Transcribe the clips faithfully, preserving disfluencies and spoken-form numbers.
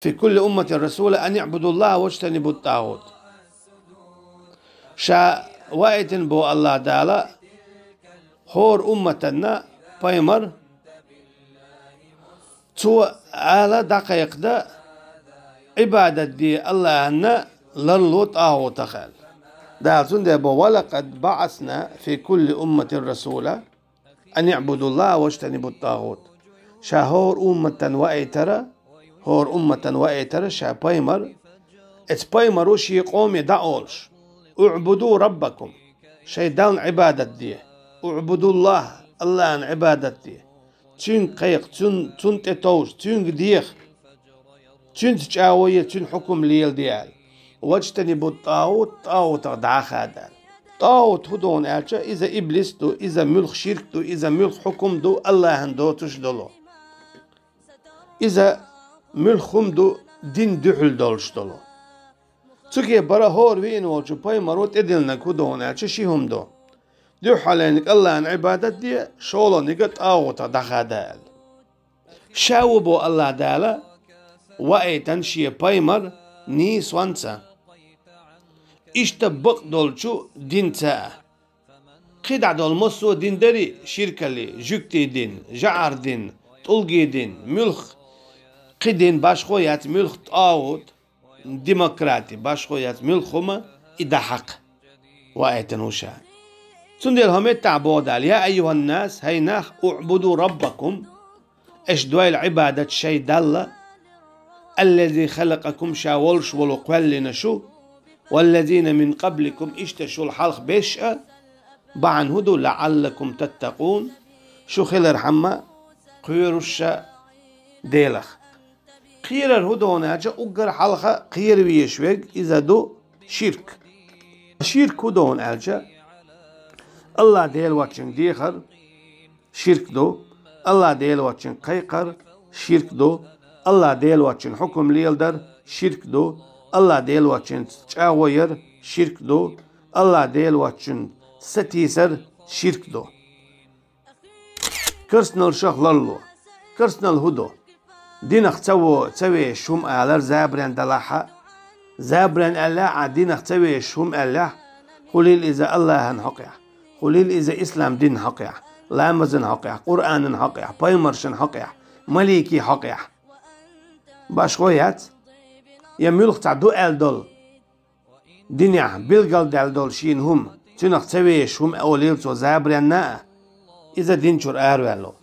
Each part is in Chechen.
في كل أمة رسولا أن اعبدوا الله واجتنبوا الطاغوت. Ша ваийтина бо Аллахь Дала хӀора умматанна пайхамар, цо ала дӀакхайкхадаь, Ӏибадат де Аллахьанна, ларло тӀагӀутах аьлла. Дала цундела бо: ولقد بعثنا في كل أمة رسولا أن اعبدوا الله واجتنبوا الطاغوت. Ша хӀора умматан ваийтар, хӀора умматан ваийтар ша пайхамар, эцу пайхамаро шен къоме дӀаолуш: اعبدوا ربكم, шайн Далла Ӏибадат де, اعبدوا الله, Аллахьан Ӏибадат де, Цуьнга кхайкха, Цун-, Цунна тӀетовжа, Цуьнга деха, Цуьнца чӀагӀо е, Цуьнан хьукам леладе аьлла. واجتنبوا الطاغوت, тӀагӀутах дӀахада аьлла. ТӀагӀут хӀун ду аьлча, иза иблис ду, иза муьлхха ширк ду, иза муьлхха хьукам ду, Аллахьан доцуш долу. Иза муьлхха хӀума ду, дин дуьхьал долуш долу. Цу кепара хӀора веана волчу пайхамаро тӀедиллинарг хӀун ду аьлча, ши хӀума ду. Дуьххьарлерниг Аллахьан Ӏибадат де, шолгӀаниг тӀагӀутах дӀахада аьлла. Ша ву бо Аллахь Дала ваийтина шен пайхамар нийсонца, иштта бакъдолчу динца а. КхидӀа долу массо а дин дарий, ширкаллий, жуьгтийн дин, жӀарийн дин, тӀулгийн дин, муьлхха кхин дин, башхо яц, муьлхха тӀагӀут, демократи, башхо яц, муьлхха хӀума, и дӀахьакха ваийтина ву ша. Цундела хӀокху меттехь боху Дала: يا أيها الناس, хӀай нах, اعبدوا ربكم, аша дойла Ӏибадат шайн Далла, الذي خلقكم, ша волуш волу кхоьллина шу, والذين من قبلكم, иштта шул хьалха берш а, бахьана хӀун ду, لعلكم تتقون, шу хилархьама кхоьруш ша Делах. Кхерар хӀун ду аьлча, уггар хьалха кхера везаш верг, иза ду ширк. Ширк хӀун ду аьлча, Аллахь Дела воцчуьнга дехар ширк ду, Аллахь Дела воцчуьнга кхайкхар ширк ду, Аллахь Дела воцчун хьукам леладар ширк ду, Аллахь Дела воцчуьнца чӀагӀо яр ширк ду, Аллахь Дела воцчун сатийсар ширк ду. Керстаналлашах ларло. Керстаналла хӀун ду? Динах ца во, ца вешаш хӀума алар забаран далахь а. Забаран аьллехь а, динах ца вешаш хӀума аьллехь, хуьлийла иза Аллахьан хьокъехь, хуьлийла иза ислам динан хьокъехь, ламазан хьокъехь, Къуръанан хьокъехь, пайхамаршан хьокъехь, маликийн хьокъехь. Башхо яц? Я муьлхха цхьа ду аьлла долу динехь билгалдаьлла долу шена хӀума, цуьнах ца вешаш хӀума олийла цо забаран а, иза дин чуьра араваьлла ву.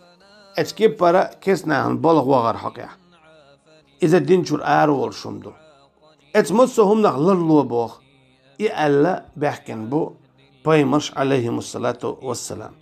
Эцу кеппара керстанахана балха вахар хьокъехь, иза дин чуьра араволуш хӀума ду. Эцу массо а хӀуманах ларло боху, и аьлла баьхкина бу пайхамарш, Ӏалайхимуссалату вассалам.